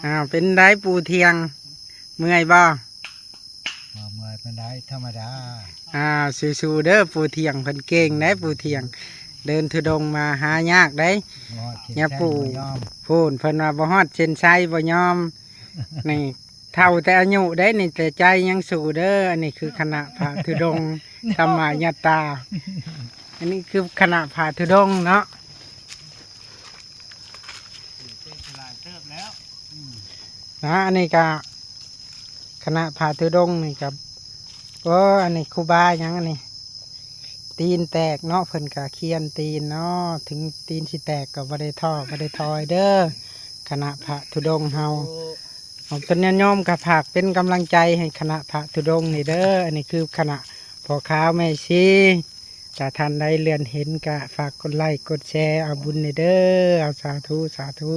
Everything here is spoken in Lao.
ອ້າວ ເປັນໃດປູ່ທ່ຽງ ເມື່ອຍບໍ່? ບໍ່ເມື່ອຍປານໃດ ທຳມະດາ. ອ້າວ ສູ້ໆເດີ ປູ່ທ່ຽງເພິ່ນເກັ່ງໃດ ປູ່ທ່ຽງ ເດີນທຸດົງມາຫາຍາກໃດ. ບໍ່ຮອດເສັ້ນໄຊ ຍາປູ່ ບໍ່ຍອມ ພຸ້ນເພິ່ນວ່າບໍ່ຮອດເສັ້ນໄຊບໍ່ຍອມ. ນີ້ເຖົ້າແຕ່ອາຍຸໃດນີ້ ແຕ່ໃຈຍັງສູ້ເດີ. ອັນນີ້ຄືຄະນະພະທຸດົງ ທຳມະຍາດຕາ. ອັນນີ້ຄືຄະນະພະທຸດົງເນາະ. ຫຼາຍເຕີບແລ້ວ ນະ. ອັນນີ້ກະຄະນະພະທຸດົງນີ້ກະ ໂອ້ ອັນນີ້ຄູບາຫຍັງອັນນີ້ ຕີນແຕກເນາະ ເພິ່ນກະຄຽນຕີນເນາະ. ເຖິງຕີນຊິແຕກກໍບໍ່ໄດ້ທໍ້ບໍ່ໄດ້ຖອຍເດີ ຄະນະພະທຸດົງເຮົາ. ເອົາ ເປັນຍາດໂຍມກໍຝາກເປັນກຳລັງໃຈໃຫ້ຄະນະພະທຸດົງນີ້ເດີ. ອັນນີ້ຄືຄະນະພໍ່ຂາວແມ່ຊີ. ຖ້າທ່ານໃດເລື່ອນເຫັນກະຝາກກົດໄລກົດແຊເອົາບຸນນີ້ເດີ. ເອົາ ສາທຸ ສາທຸ.